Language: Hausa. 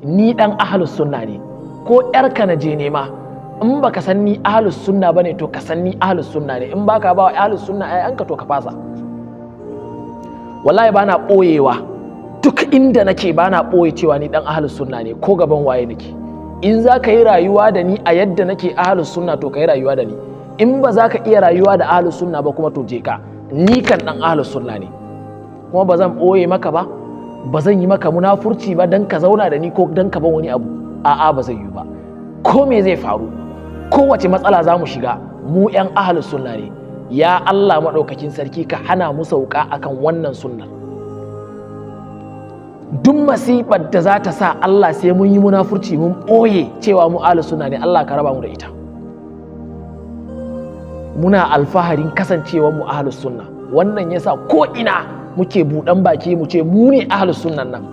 Ni dan ahlus sunna ne. Ko yarka na je nema, in baka san ni ahlus sunna bane, to ka san ni ahlus sunna ne. In baka ba wa ahlus sunna ayyanka, to ka fasa. Wallahi bana ɓoyewa. Duk inda nake bana ɓoye cewa ni dan ahlus sunna ne, ko gaban waye nake. In za ka yi rayuwa da ni a yadda nake ahlus sunna, to ka yi rayuwa da ni. In ba za ka iya rayuwa da ahlus sunna ba kuma, to je ka. Ni kan dan ahlus sunna ne, kuma ba zan ɓoye maka ba, ba zan yi maka munafurci ba dan ka zauna da ni ko dan ka ban wani abu. A'a, ba zai yi ba. Ko me zai faru, kowace matsala za mu shiga, mu 'yan ahlus sunna ne. Ya Allah maɗaukakin sarki, ka hana mu sauka akan wannan sunnar. Duk masifar da za ta sa Allah sai mun yi munafurci, mun ɓoye cewa mu ahlus sunna ne, Allah ka raba mu da ita. Muna alfaharin kasancewar mu ahlus sunna. Wannan yasa ko ina muke buɗan baki mu ce mu ne ahlus sunnan nan.